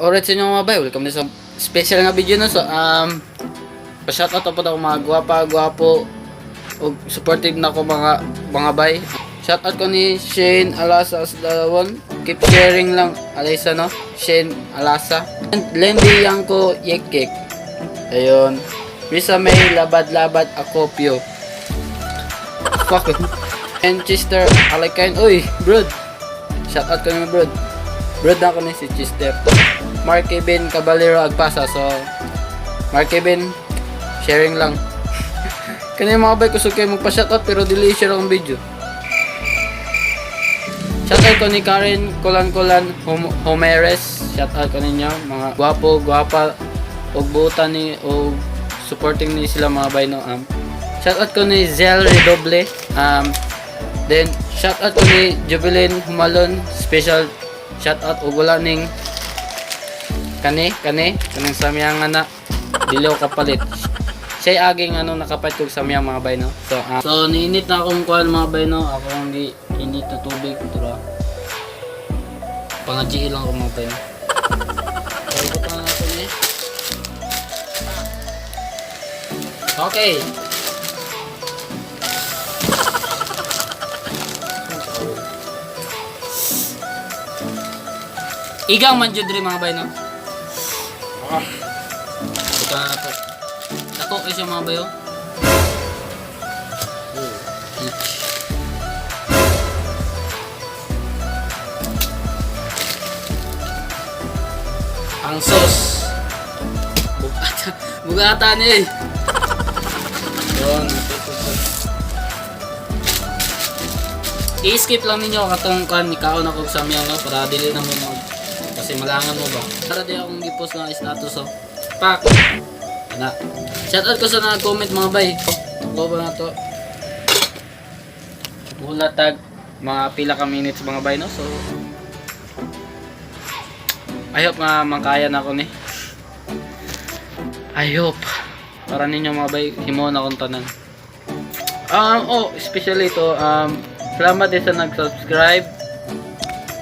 Alright sa inyo, mga bay, welcome na sa special nga video, no. So, pa-shoutout po ako mga gwapa, gwapo, ug supportive na ko mga bay. Shoutout ko ni Shane Alasa sa dalawon. Keep sharing lang, Alisa, no? Shane Alasa. And Lendy Yanko Yekek. Ayun. Risa May Labad-Labad Akopio. Fuck. And Chester Alakain. Uy, brod. Shoutout ko ni brod. Brod na ako ni si Chester. Mark Kevin Caballero Agpasa. So, Mark Kevin, sharing lang. Kani, mga bay, kusog kayo magpa-shoutout pero dili share akong video. Shoutout ko ni Karen Kulan-Kulan Homeres. Shoutout ko ninyo mga gwapo, gwapa ug buutan ni og supporting ni sila, mga bay, no. Shoutout ko ni Zel Redoble. Then shoutout ko ni Jubilin Humalon, special shoutout ug wala ning kani kani kanang samyang nga na dili ko kapalit. Siya aging ano nakapalit kog samyang, mga bay, no. So niinit na akong kuan, mga bay, no. Ako ang gi init na tubig pero pangadji lang ako, mga bay, no. So butang na natin eh. Okay. Igang man jud diri, mga bay, no. Ah. Butang na to. Dako kay siya, mga bay, oh. Oh, each. Ang sauce. Bugata. Bugata ni eh. Yun, ito. I-skip lang ninyo katong kan ikaon ako sa samyang, no, para dili na mo mag kasi malangan mo ba. Para di akong gi-post na status, oh. Pak. Ana. Shoutout ko sa nag-comment, mga bay. Ko ba na to? Wala tag mga pila ka minutes, mga bay, no. So I hope nga makaya na ako ni. I hope. Para ninyo, mga bay, himuon akong tanan. Oh, especially ito, salamat din sa nag-subscribe,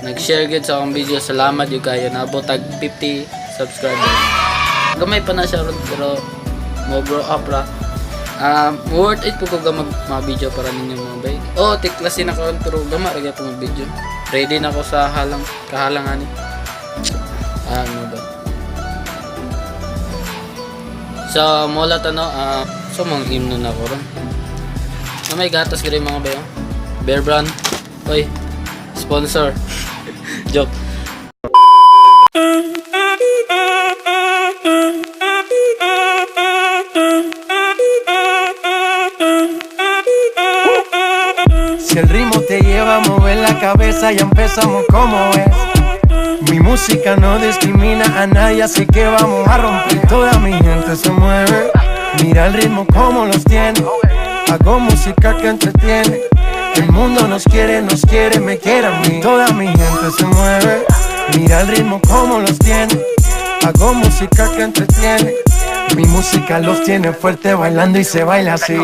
nag-share gid sa akong video. Salamat jud kayo. Naabot tag 50 subscribers. Gamay pa na siya ron, pero mo grow up ra. Worth it po ko mag mga video para ninyo, mga bay. Oh, tiklasin ako ron, pero gama ra gyud mag video. Ready na ako sa halang kahalang ani. Ah, ano ba? Sa mola no, so mang imno na ako ron. Na may gatas gid mga bay, oh. Bear Brand. Oy, sponsor. Joke. Si el ritmo te lleva a mover la cabeza, ya empezamos como es. Mi música no discrimina a nadie, así que vamos a romper. Toda mi gente se mueve. Mira el ritmo como los tiene. Hago música que entretiene. El mundo nos quiere, me quiere a mí. Toda mi gente se mueve. Mira el ritmo como los tiene. Hago música que entretiene. Mi música los tiene fuerte bailando y se baila así.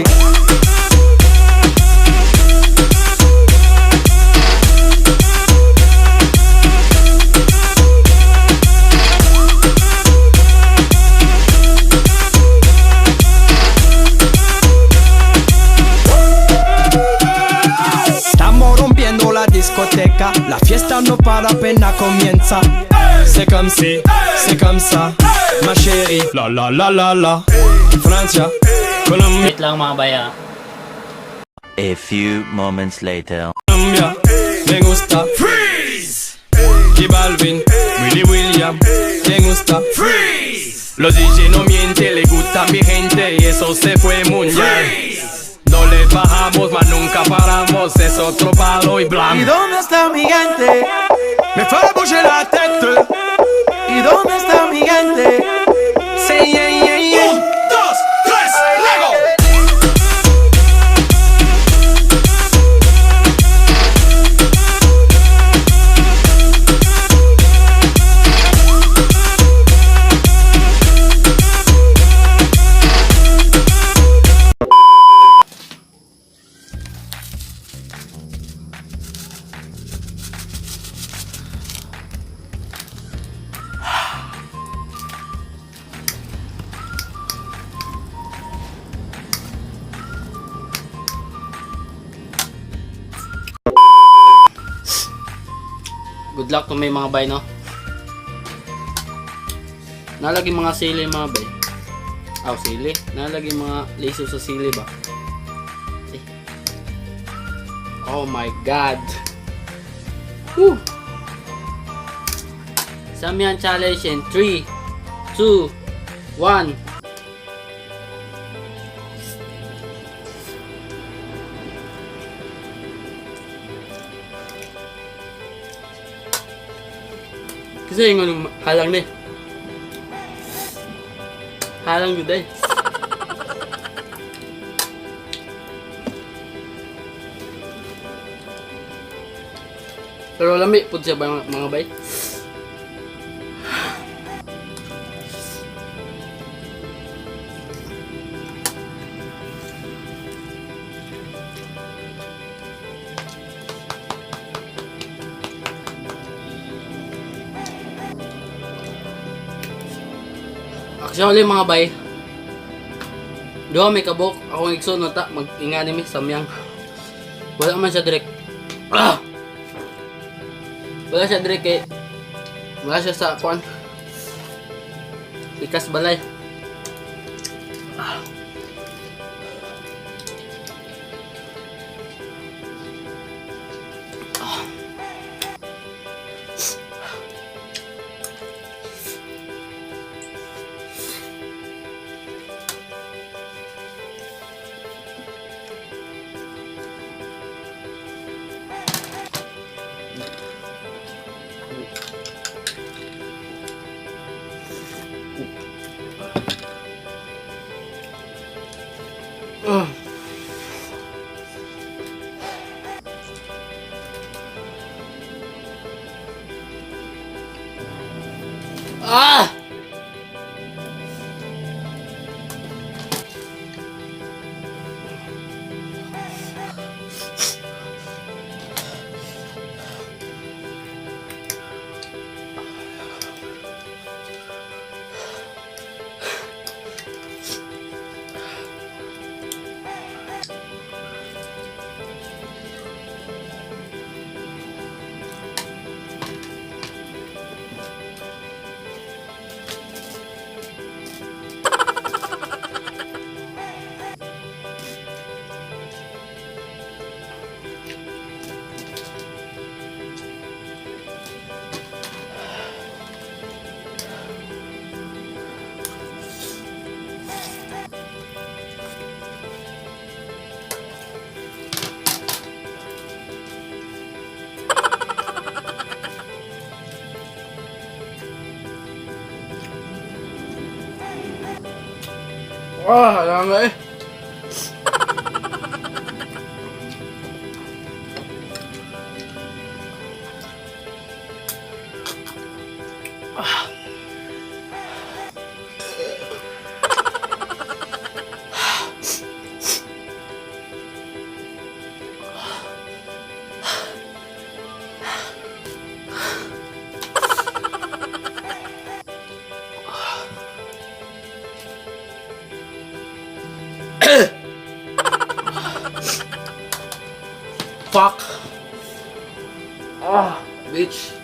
Estamos rompiendo la discoteca, la fiesta no para apenas comienza. C'est comme si, c'est comme ça, ma chérie. La la la la la. Francia, Colombia. Wait lang, mga bay, ah. A few moments later. Me gusta. Freeze. J Balvin, Willy William, me gusta. Freeze. Los DJ no mienten, le gusta a mi gente y eso se fue muy bien. No le bajamos, mas nunca paramos, es otro palo y ¿Y blanco. dónde está mi gente? Me fait bouger la tête. ¿Y dónde está mi gente? Say yeah. Un, dos, tres, Lego. Good luck to may mga bay, no? Nalagi mga sili mga bay. Aw, sili. Nalagi mga liso sa sili ba? Eh. Oh my God. Woo! Samyang challenge in 3, 2, 1. Kasi yung anong halang ni. Halang yun eh. Pero lami pud siya ba mga bay? Actually mga bay, duha may kabok akong igsoon na ta mag-ingani mi samyang. Wala man siya direct. Ah! Wala siya direct kay wala siya sa kuan. Ikas balay. Ah. Ah. Ah. Ah! Ah, alam nga eh. Fuck. Ah, bitch.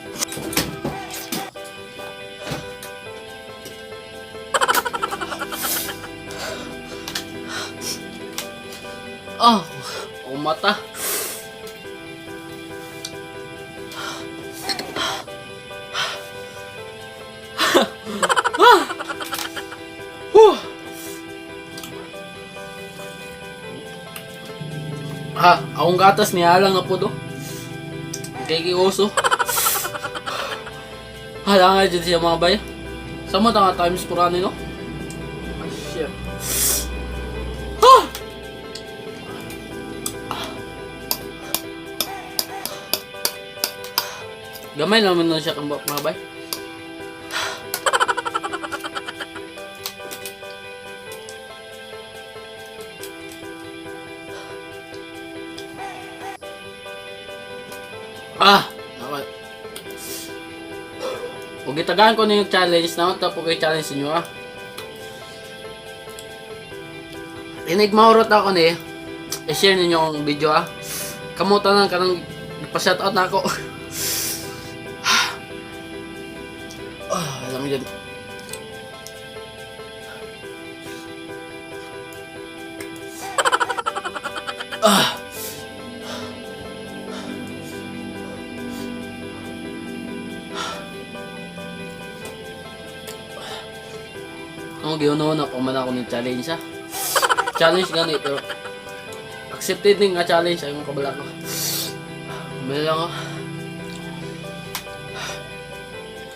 Ah, oh, mata. Whew. Ha, akong gatas nihalang na po do. Kay uso. Halangan dyan siya mga bay. Sa mga tanga times purani no? Ah, shit. Ah! Gamay naman nun siya mga bay. Ah! Dapat. Kung gitagaan ko na yung challenge na tapos ko yung challenge ninyo ah. Inig maurot ako ni. I-share ninyo ang video ah. Kamuta na kanang pa-shoutout na ako. Lami dyan. Ah. Ang giuna-una pa man ako ng challenge ha. Challenge gani pero accepted ni nga challenge ay mong kabala ko. May lang ako.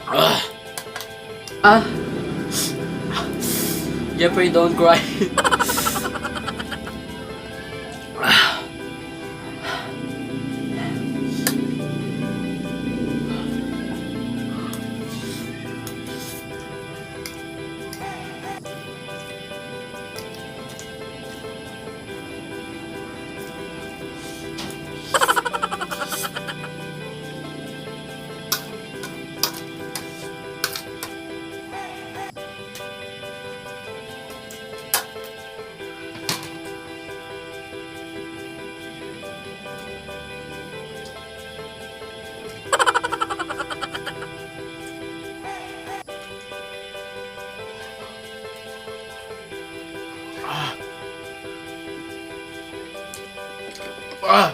Ah. Ah. Jeffrey, don't cry. Ah.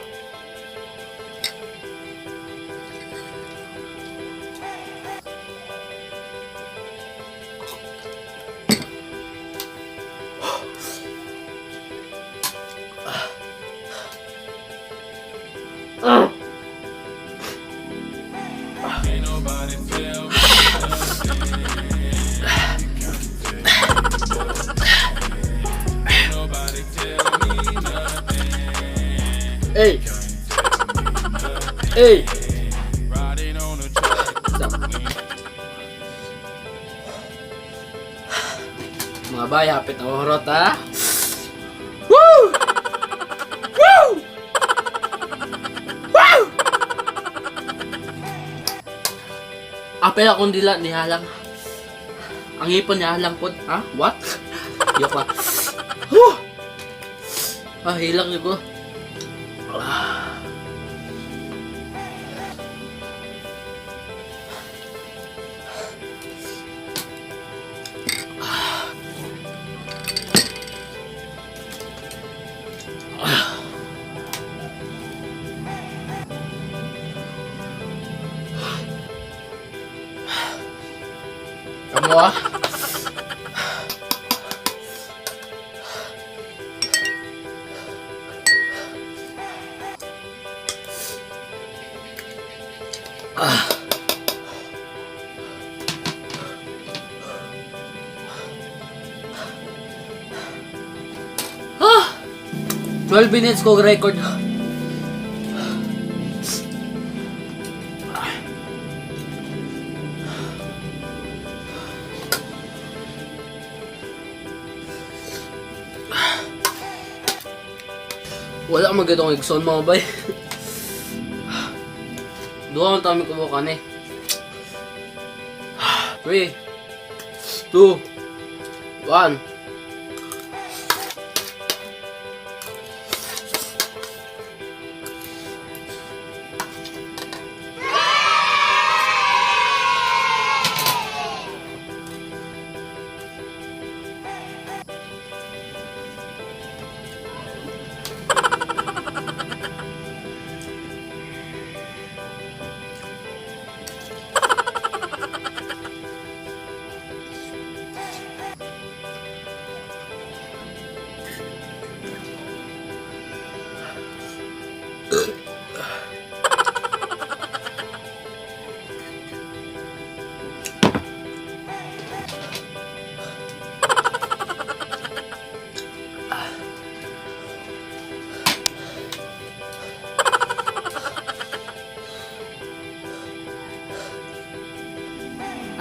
Hey. Hey. Stop. Mga bay, hapit na uhurot ha. Woo! Woo! Woo! Apel akong dila nihalang. Ang ipon nihalang pod. Ha? What? Yok lang. Woo! Ah, hilang ko. Kamu ah. Ah! 12 minutes ko record. Wala akong magandang igsoon mga bay. Duha ang tami kubukan eh. 3, 2, 1.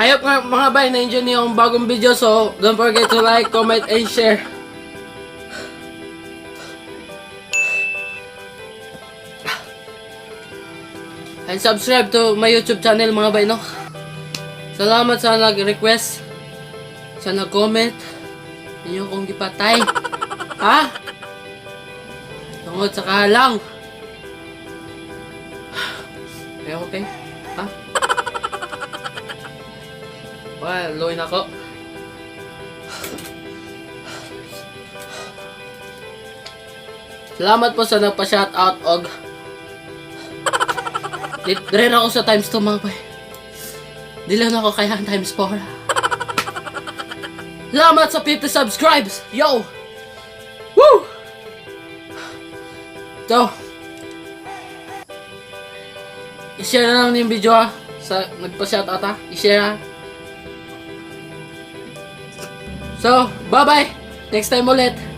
I hope nga mga bay na-enjoy niyo ang bagong video, so don't forget to like, comment, and share. And subscribe to my YouTube channel mga bay, no? Salamat sa nag-request, sa nag-comment. Inyo kong gipatay. Ha? Tungod sa kahalang. Eh, okay. Ha? Well, luoy na ko. Salamat po sa nagpa-shoutout og dire na ako sa times 2, mga bay. Di lang ako kaya ang times 4. Salamat sa 50 subscribes! Yo! Woo! So, i-share na lang yung video ha. Sa nagpa-shoutout ha. I-share ha. So, bye-bye! Next time ulit.